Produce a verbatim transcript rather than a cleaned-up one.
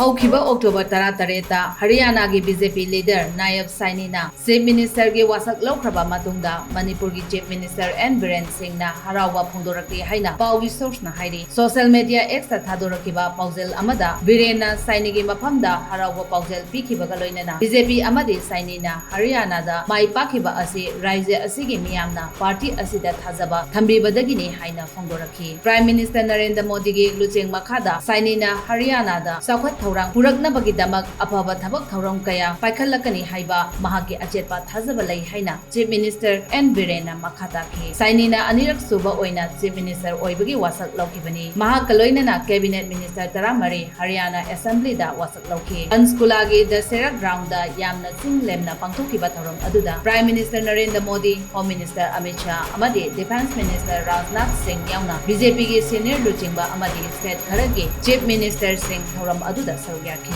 ꯍꯧꯈꯤꯕ October ꯇꯔꯥꯇꯔꯦꯠꯇ ꯍꯔꯤꯌꯥꯅꯥꯒꯤ B J P leader ꯅꯥꯌꯕ ꯁꯥꯏꯅꯤꯅ Chief Ministerꯒꯤ ꯋꯥꯁꯛ ꯂꯧꯈ꯭ꯔꯕ ꯃꯇꯨꯡꯗ ꯃꯅꯤꯄꯨꯔꯒꯤ Chief Minister N ꯕꯤꯔꯦꯟ ꯁꯤꯡꯅ ꯍꯔꯥꯎꯕ ꯐꯣꯡꯗꯣꯔꯛꯂꯤ ꯍꯥꯏꯅ ꯄꯥꯎꯒꯤ sourceꯅ ꯍꯥꯏꯔꯤ꯫ Social media Xꯇ ꯊꯥꯗꯣꯔꯛꯈꯤꯕ ꯄꯥꯎꯖꯦꯜ ꯑꯃꯗ ꯕꯤꯔꯦꯟꯅ ꯁꯥꯏꯅꯤꯒꯤ ꯃꯐꯝꯗ ꯍꯔꯥꯎꯕ ꯄꯥꯎꯖꯦꯜ ꯄꯤꯈꯤꯕꯒ ꯂꯣꯏꯅꯅ B J P ꯑꯃꯗꯤ ꯁꯥꯏꯅꯤꯅ ꯍꯔꯤꯌꯥꯅꯥꯗ ꯃꯥꯏ ꯄꯥꯛꯈꯤꯕ ꯑꯁꯤ ꯔꯥꯖ꯭ꯌ ꯑꯁꯤꯒꯤ ꯃꯤꯌꯥꯝꯅ party ꯑꯁꯤꯗ ꯊꯥꯖꯕ ꯊꯝꯕꯤꯕꯗꯒꯤꯅꯤ ꯍꯥꯏꯅ ꯐꯣꯡꯗꯣꯔꯛꯈꯤ꯫ Prime Minister ꯅꯔꯦꯟꯗ꯭ꯔ ꯃꯣꯗꯤꯒꯤ ꯂꯨꯆꯤꯡ ꯃꯈꯥꯗ ꯁꯥꯏꯅꯤꯅ ꯍꯔꯤꯌꯥꯅꯥꯗ ꯆꯥꯎꯈꯠ ꯊꯧꯔꯥꯡ ꯄꯨꯔꯛꯅꯕꯒꯤꯗꯃꯛ ꯑꯐꯕ ꯊꯕꯛ ꯊꯧꯔꯝ ꯀꯌꯥ ꯄꯥꯏꯈꯠꯂꯛꯀꯅꯤ ꯍꯥꯏꯕ ꯃꯍꯥꯛꯀꯤ ꯑꯆꯦꯠꯄ ꯊꯥꯖꯕ ꯂꯩ ꯍꯥꯏꯅ Chief Minister N ꯕꯤꯔꯦꯟꯅ ꯃꯈꯥ ꯇꯥꯈꯤ꯫ ꯁꯥꯏꯅꯤꯅ ꯑꯅꯤꯔꯛ ꯁꯨꯕ ꯑꯣꯏꯅ Chief Minister ꯑꯣꯏꯕꯒꯤ ꯋꯥꯁꯛ ꯂꯧꯈꯤꯕꯅꯤ꯫ ꯃꯍꯥꯛꯀ ꯂꯣꯏꯅꯅ Cabinet Minister ꯇꯔꯥꯃꯔꯤ ꯍꯔꯤꯌꯥꯅꯥ Assemblyꯗ ꯋꯥꯁꯛ ꯂꯧꯈꯤ꯫ ꯄꯟꯆꯀꯨꯂꯥꯒꯤ ꯗꯁꯦꯔꯥ groundꯗ ꯌꯥꯝꯅ ꯆꯤꯡ ꯂꯦꯝꯅ ꯄꯥꯡꯊꯣꯛꯈꯤꯕ ꯊꯧꯔꯝ ꯑꯗꯨꯗ Prime Minister Narendra Modi, Home Minister Amit Shah ꯑꯃꯗꯤ Defence Minister ꯔꯥꯖꯅꯥꯊ ꯁꯤꯡ ꯌꯥꯎꯅ B J Pꯒꯤ senior ꯂꯨꯆꯤꯡꯕ ꯑꯃꯗꯤ state ꯈꯔꯒꯤ Chief Ministerꯁꯤꯡ ꯊꯧꯔꯝ ꯑꯗꯨꯗ ꯁꯔꯨꯛ ꯌꯥꯈꯤ꯫